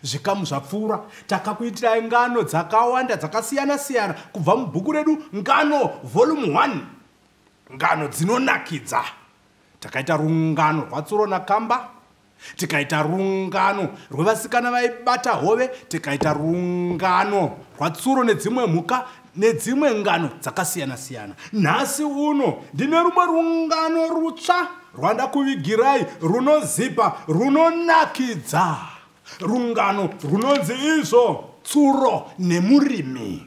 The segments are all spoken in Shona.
Zvikamu zvapfuura takakuitirai ngano dzakawanda dzakasiyana-siyana kubva mubhuku redu Ngano Volume 1. Ngano dzinonakidza. Takaita rungano rwaTsuro naKamba, tikaita rungano rwevasikana vaibata hove, tikaita rungano rwaTsuro nedzimwe mhuka nedzimwe ngano dzakasiyana-siyana. Nhasi uno ndine rumwe rungano rutsva rwandakuvigirai runozipa, runonakidza. Rungano runonzi izvo Tsuro neMurimi.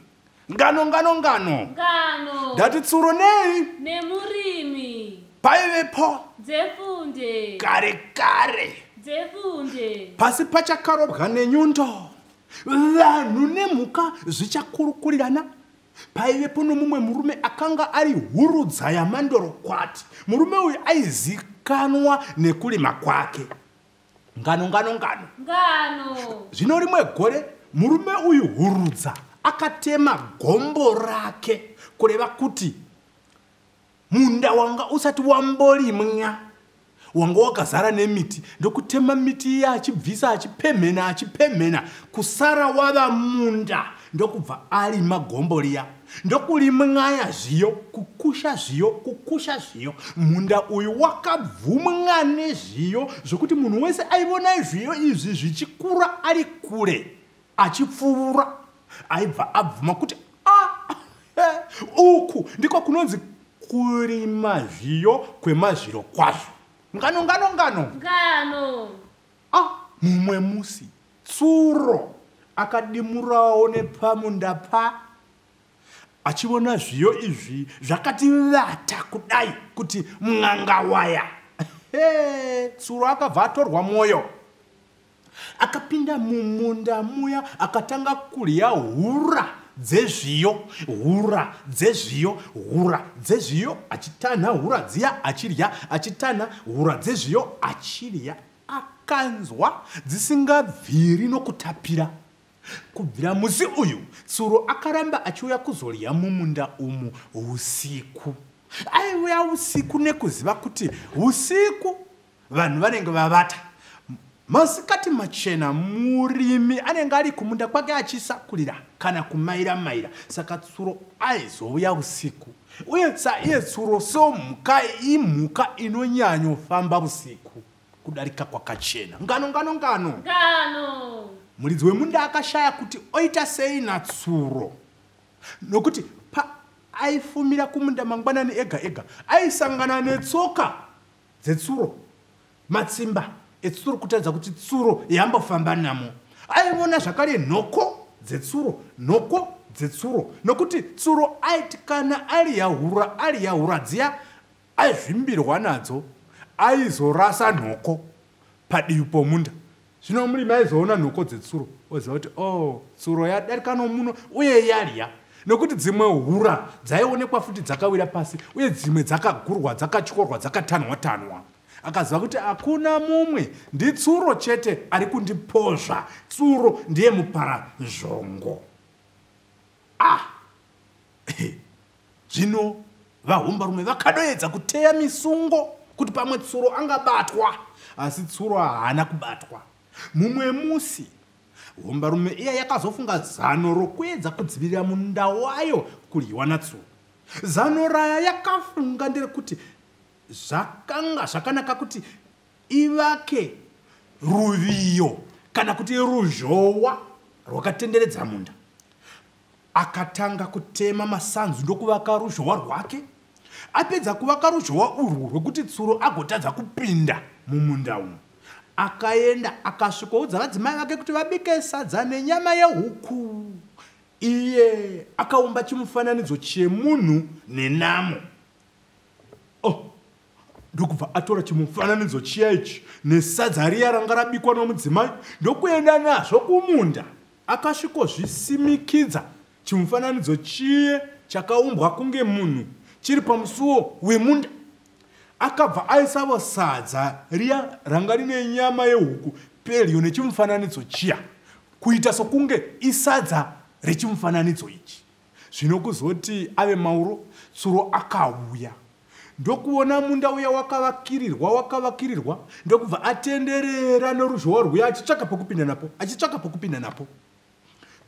Ngano, ngano, ngano. Ngano. Ndati tsuro nei? Nemurimi. Paivepo. Dzefunde. Kare kare. Dzefunde. Pasi pachakarobwa nenyundo. Vanhu nemhuka zvichakurukurirana. Paivepo nomumwe murume akanga ari hurudza yamandorokwati. Murume uyu aizikanwa nekurima kwake. Ngano, ngano, ngano. Ngano. Zvino rimwe gore murume uyu hurudza akatema gombo rake, kureva kuti munda wanga usati wamborimwa, wanga wakazara nemiti, ndokutema miti iya achibvisa, achipemhena, achipemhena kusara wava munda, ndokubva arima gombo riya, ndokurimwaya zviyo, kukusha zviyo, kukusha zviyo. Munda uyu wakabvumwa nezviyo zvokuti munhu wese aivona zviyo izvi zvichikura ari kure achipfuura, aibva abvuma kuti a uku ndiko kunonzi kurima zviyo kwemazviro kwazvo. Ngano, ngano, ngano. Ngano. Mumwe musi tsuro akadimurawo nepamunda pa achiona zviyo izvi zvakati vata kudai kuti mwanga waya. Tsuro akabva atorwa mwoyo, akapinda mumunda muya, akatanga kurya hura dzezviyo, hura dzezviyo, hura dzezviyo, achitanha hura dziya achirya, achitanha hura dzezviyo achirya. Akanzwa dzisingabviri nokutapira. Kubvira musi uyu tsuro akaramba achiuya kuzorya mumunda umu usiku. Aiuya usiku nekuziva kuti usiku vanhu vanenge vavata. Masikati machena murimi anenge ari kumunda kwake achisakurira kana kumaira maira, saka tsuro aizouya usiku. Uye saiye tsuro somhuka imhuka inonyanyofamba usiku kudarika kwakachena. Ngano, ngano, ngano. Ngano. Muridzi wemunda akashaya kuti oita sei natsuro, nokuti paaifumira kumunda mangwanani ega ega aisangana netsoka dzetsuro, matsimba etsuro, kutaridza kuti tsuro yambofamba namo. Aiona zvakare nhoko dzetsuro, nhoko dzetsuro, nokuti tsuro aiti kana ariya hura, ariya hura dziya aizvimbirwa nadzo, aizorasa nhoko padivi pomunda. Zvino murimi aizoona nhoko dzetsuro oziva kuti oh, tsuro yadarika nomuno uye yarya, nokuti dzimwe hura dzaionekwa futi dzakawira pasi uye dzimwe dzakagurwa, dzakatyorwa, dzakatanhwa tanhwa. Akaziva kuti hakuna mumwe, nditsuro chete ari kundipozva. Tsuro ndiye muparazvongo. Zvino vahombarume vakadoedza kuteya misungo kuti pamwe tsuro angabatwa, asi tsuro haana kubatwa. Mumwe musi hombarume iya yakazofunga zano rokuedza kudzivirira munda wayo kuryiwa natsuro. Zano raya yakafunga nderekuti zvakanga zvakanaka kuti ivake ruviyo kana kuti ruzhowa rwakatenderedza munda. Akatanga kutema masanzu ndokuvaka ruzhowa rwake. Apedza kuvaka ruzhowa urwu rwekuti tsuro agotadza kupinda mumunda umu, akaenda akasvikoudza vadzimai vake kuti vabike sadza nenyama yehuku. Iye akaumba chimufananidzo chemunhu nenamo. Ndokubva atora chimufananidzo chiya ichi nesadza riya ranga rabikwa nomudzimai ndokuenda nazvo kumunda. Akasvikozvisimikidza chimufananidzo chiye chakaumbwa kunge munhu chiri pamusuwo wemunda. Akabva aisavo sadza riya ranga rine nyama yehuku pedyo nechimufananidzo chiya, kuita sokunge isadza rechimufananidzo ichi. Zvino kuzoti ave mauro, tsuro akauya. Ndokuona munda uya wakavakirirwa wakavakirirwa, ndokubva atenderera noruzhowa rwuya achitsvaka pokupinda napo, achitsvaka pokupinda napo,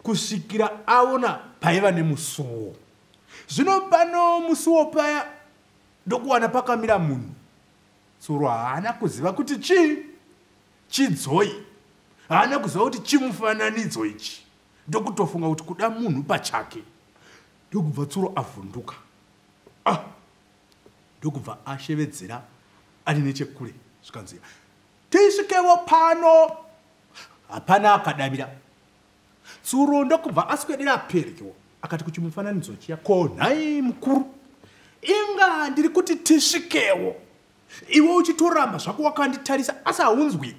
kusvikira aona paiva nemusuwo. Zvino pano musuwo paya ndokuwana pakamira munhu. Tsuro haana kuziva kuti chii chidzoi, haana kuziva kuti chimufananidzo ichi, ndokutofunga kuti kuda munhu pachake. Ndokubva tsuro avhunduka, ah, ndokubva ashevedzera ari nechekure, zvikanzi, tisvikewo pano. Hapana akadavira. Tsuro ndokubva aswedera pedyo, akati kuchimufananidzo chiya, ko nhai mukuru, inga ndiri kuti tisvikewo, iwe uchitoramba zvako wakanditarisa, asi haunzwi.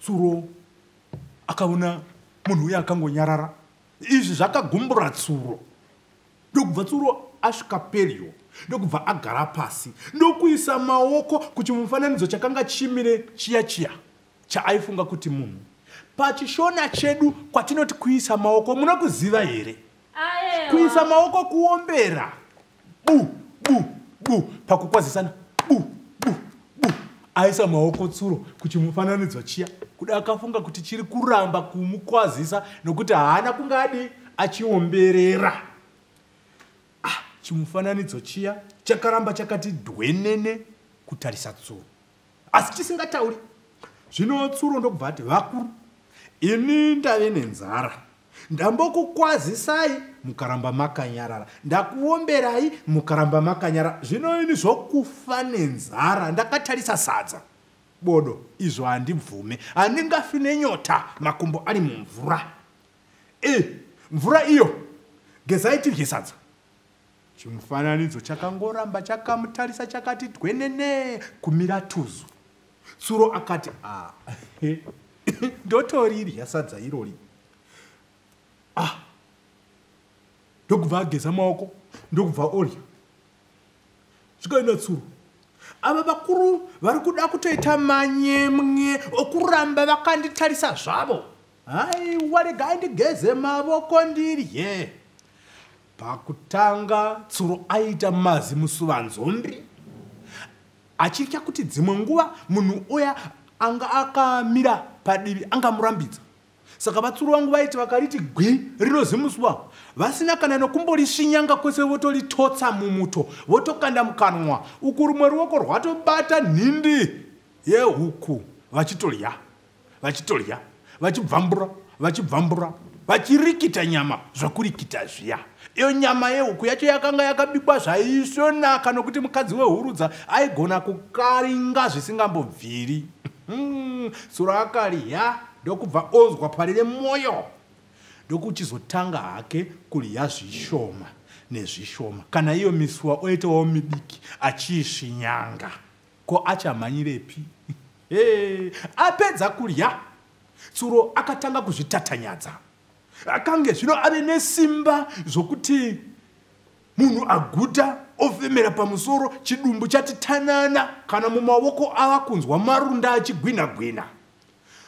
Tsuro akaona munhu uya akangonyarara. Izvi zvakagumbura tsuro. Ndokubva tsuro asvika pedyo, ndokubva agara pasi, ndokuisa maoko kuchimufananidzo chakanga chimire chiya chiya chaaifunga kuti munhu. Pachishona chedu kwatinoti kuisa maoko, munokuziva here? Kuisa maoko kuombera, bu bu bu, pakukwazisana, bu bu bu. Aisa maoko tsuro kuchimufananidzo chiya, kuda akafunga kuti chiri kuramba kumukwazisa nokuti haana kunge adi achiomberera. Ah, chimufananidzo chiya chakaramba chakati dwenene kutarisa tsuro, asi chisingatauri. Zvino tsuro ndokubva ati, vakuru, ini ndave nenzara, ndambokukwazisai mukaramba makanyarara, ndakuomberai mukaramba makanyarara, zvino ini zvokufa nenzara ndakatarisa sadza bodo, izvo handibvume, handingafi nenyota makumbo ari mumvura. Mvura iyo, gezai tidye sadza. Chimufananidzo chakangoramba chakamutarisa chakati dwenene kumira tuzu. Tsuro akati, ah, ndotorirya sadza irori. Ah, ndokubva ageza maoko, ndokubva orya. Zvikaenda tsuro, ava vakuru vari kuda kutoita manyemwe okuramba vakanditarisa zvavo. Haiwa, regai ndigeze mavoko ndirye. Pakutanga tsuro aita mazi musuvanzombi, achitya kuti dzimwe nguva munhu uya anga akamira padivi angamurambidza. Saka vatsuro vangu vaiti vakariti gwi rinozimuswa, vasina kana nokumborisvinyanga kwese, votoritotsa mumuto, votokanda mukanwa, uku rumwe ruoko rwatobata nhindi yehuku, vachitorya vachitorya, vachibvambura vachibvambura, vachirikita nyama zvokurikita zviya. Iyo nyama yehuku yacho yakanga yakabikwa zvaisvonaka, nokuti mukadzi wehurudza aigona kukaringa zvisingambobviri. Tsuro akarya, ndokubva onzwa parire mwoyo, ndokuchizotanga hake kurya zvishoma nezvishoma, kana iyo misuwa oitawo midiki achiisvinyanga. Ko achamhanyirepi? Apedza kurya, tsuro akatanga kuzvitatanyadza. Akange zvino ave nesimba zvokuti munhu aguta, ofemera pamusoro, chidumbu chati tanana, kana mumavoko ava kunzwa marunda achigwina gwina.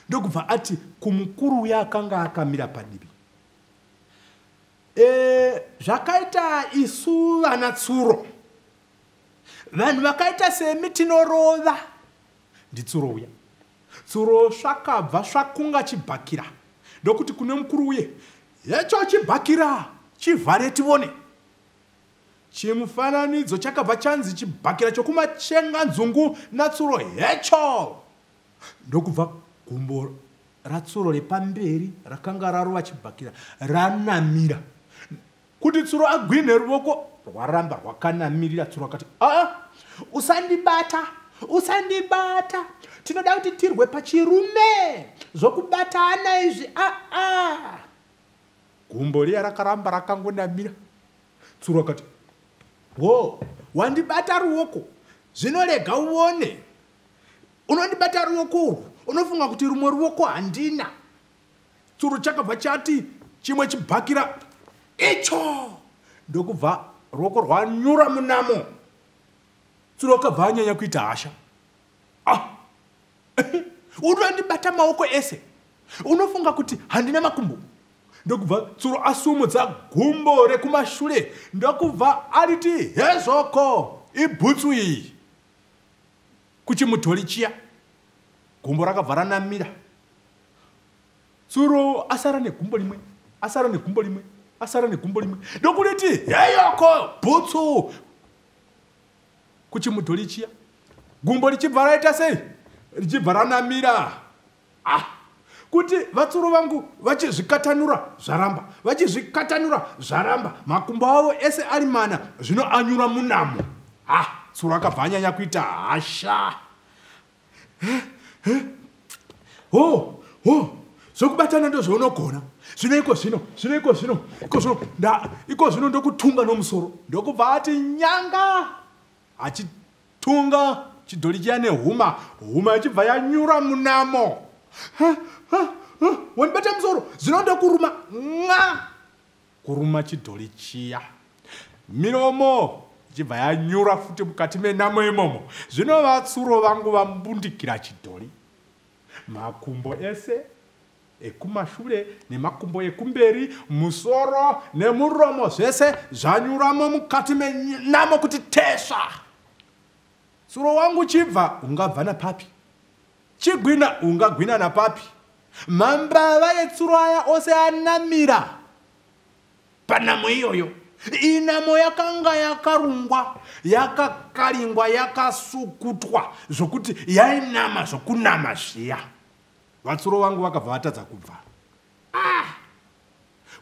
Ndokubva ati kumukuru uya akanga akamira padivi, zvakaita isu vana tsuro, vanhu vakaita semi tinorova. Nditsuro uya. Tsuro svakabva svakunga chibhakira, ndokuti kune mukuru uye, hecho chibhakira, chivhare tivone. Chimufananidzo chakabva chanzi chibhakira chokumachenga nzungu natsuro hecho, ndokubva gumbo ratsuro repamberi rakanga rarova chibhakira ranamira. Kuti tsuro agwinhe ruvoko rwaramba rwakanamirira. Tsuro akati, aa, usandibata, usandibata, tinoda kuti tirwe pachirume, zvokubatana izvi aa. Gumbo riya rakaramba rakangonamira. Tsuro akati, wo, wandibata ruoko, zvino rega uone, unondibata ruoko urwu, unofunga kuti rumwe ruoko handina. Tsuro chakabva chati chimwe chibhakira icho, ndokubva ruoko rwanyura munamo. Tsuro akabva anyanya kuita hasha. Ah, unondibata maoko ese, unofunga kuti handina makumbo. Ndokubva tsuro asumudza gumbo rekumashure, ndokubva ariti hezvoko. Ibhutsu iyi kuchimudhori chiya. Gumbo rakabva ranamira. Tsuro asara negumbo rimwe, asara negumbo rimwe, asara negumbo rimwe. Ndokuriti heyoko bhutsu kuchimudhori chiya. Gumbo richibva raita sei? Richibva ranamira. Ah! Kuti vatsuro vangu vachizvikatanura zvaramba, vachizvikatanura zvaramba, makumbo avo ese ari mana zvino anyura munamo. Ah, tsuro akabva anyanya kuita hasha. Ho, ho, zvokubatana ndozvaunogona. Zvino iko zvino, zvino iko zvino, iko zvino, nda, iko zvino ndokutunga nomusoro. Ndokubva ati nyanga, achitunga chidhori chiya nehuma, huma ichibva yanyura munamo. Ha, ha, ha, wandibata musoro, zvino ndokuruma, mwa, kuruma chidhori chiya. Miromo ichibva yanyura futi mukati menamo imomo. Zvino vatsuro vangu vambundikira chidhori. Makumbo ese ekumashure nemakumbo ekumberi, musoro nemuromo zvese zvanyuramo mukati menamo kuti tesva. Tsuro wangu chibva ungabva napapi? Chigwina ungagwina napapi? Mambava etsuro aya ose anamira panamo iyoyo. Inamo yakanga yakarungwa, yakakaringwa, yakasukutwa zvokuti yainama zvokunama zviya. Vatsuro vangu vakabva vatadza kubva. Ah!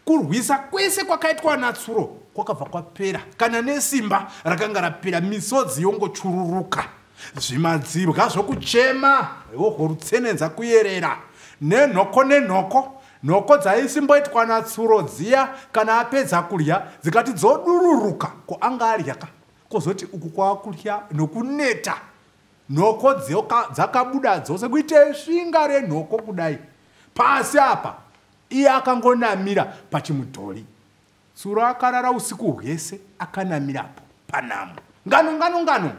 Kurwisa kwese kwakaitwa natsuro kwakabva kwapera, kana nesimba rakanga rapera, misodzi yongochururuka, zvimadzibwa zvokuchema vogo rutsenenza kuyerera, nenhoko nenhoko, nhoko dzaisimboitwa natsuro dziya kana apedza kurya dzikati dzodururuka, ko anga arya ka, kozoti uku kwakurya nokuneta, nhoko dzakabuda dzose kuite svinga renhoko kudai pasi apa, iye akangonamira pachimudhori. Tsuro akarara usiku hwese akanamirapo panamo. Ngano ngano ngano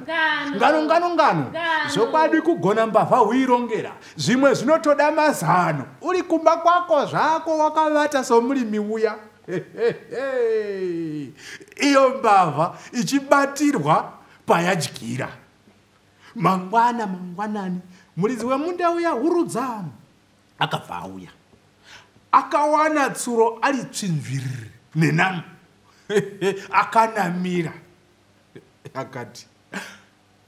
ngano ngano ngano. Zvokwadi kugona mbavha huirongera, zvimwe zvinotoda mazano. Uri kumba kwako zvako wakavata somurimi uya, iyo mbavha ichibatirwa payadyira. Mangwana mangwanani muridzi wemunda uya hurudza akabva auya, akawana tsuro ari tsvinzviriri nenamo akanamira. Akati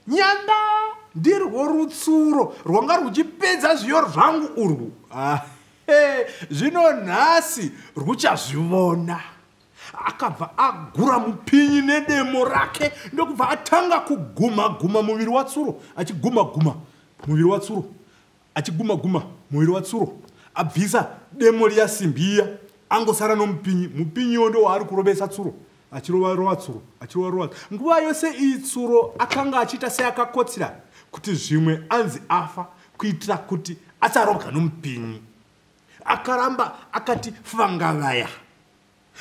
nyanda ndirwo rutsuro rwanga rwuchipedza zviyo zvangu urwu, zvino nhasi rwuchazvivona. Akabva agura mupinyi nedemo rake ndokubva atanga kuguma guma muviri watsuro, achiguma guma muviri watsuro, achiguma guma muviri watsuro. Abvisa demo riya simbi iya, angosara nomupinyi. Mupinyiwo ndo waari kurovesa tsuro, achirova rova tsuro, achirova rova. Nguva yose iyi tsuro akanga achiita seakakotsira kuti zvimwe anzi afa, kuitira kuti asarobwa nomupinyi. Akaramba akati fangavaya.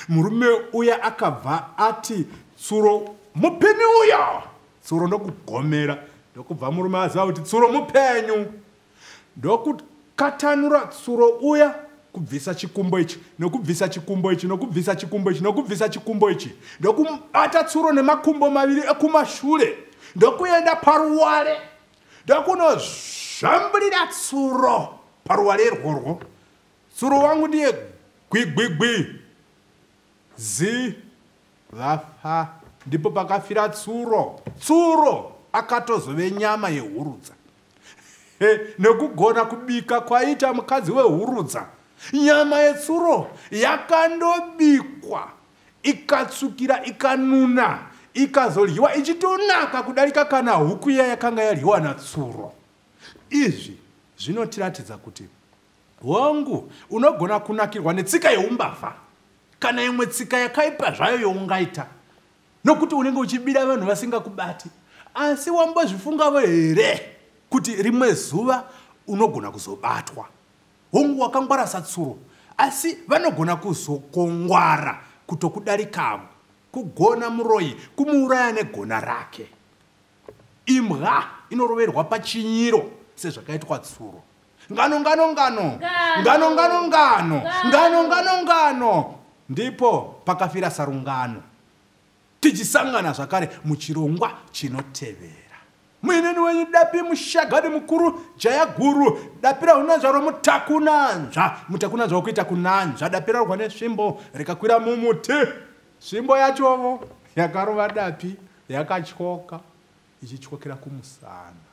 Murume uya akabva ati tsuro mupinyi uyo. Tsuro ndokugomera, ndokubva murume aziva kuti tsuro mupenyu. Ndokukatanura tsuro uya, kubvisa chikumbo ichi, nokubvisa chikumbo ichi, nokubvisa chikumbo ichi, nokubvisa chikumbo ichi. Ndokumubata tsuro nemakumbo maviri ekumashure, ndokuenda paruware, ndokunozvamburira tsuro paruware irworwo. Tsuro wangu ndiye gwigwigwi zi vafa. Ndipo pakafira tsuro. Tsuro akatozove nyama yehurudza. Nekugona kubika kwaita mukadzi wehurudza, nyama yetsuro yakandobikwa ikatsukira ikanuna ikazodyiwa ichitonaka kudarika kana huku iya yakanga yadyiwa natsuro. Izvi zvinotiratidza kuti hongu unogona kunakirwa netsika yeumbavha kana imwe tsika yakaipa zvayo youngaita, nokuti unenge uchibira vanhu vasingakubati. Asi wambozvifungavo here kuti rimwe zuva unogona kuzobatwa? Hongu wakangwara satsuro, asi vanogona kuzokongwara kutokudarikavo. Kugona muroyi kumuuraya negona rake. Imbwa inoroverwa pachinyiro sezvakaitwa tsuro. Ngano ngano ngano ngano ngano ngano ngano ngano ngano, ndipo pakafira sarungano. Tichisangana zvakare muchirongwa chinotevera. Muinini wenyu Dapi Mushagari mukuru jaya guru dapi rahunanzva romutakunanzva mutakunanzva wokuita kunanzva dapi rarwa nesvimbo rikakwira mumuti svimbo yachovo yakarova dapi yakatyoka ichityokera kumusana.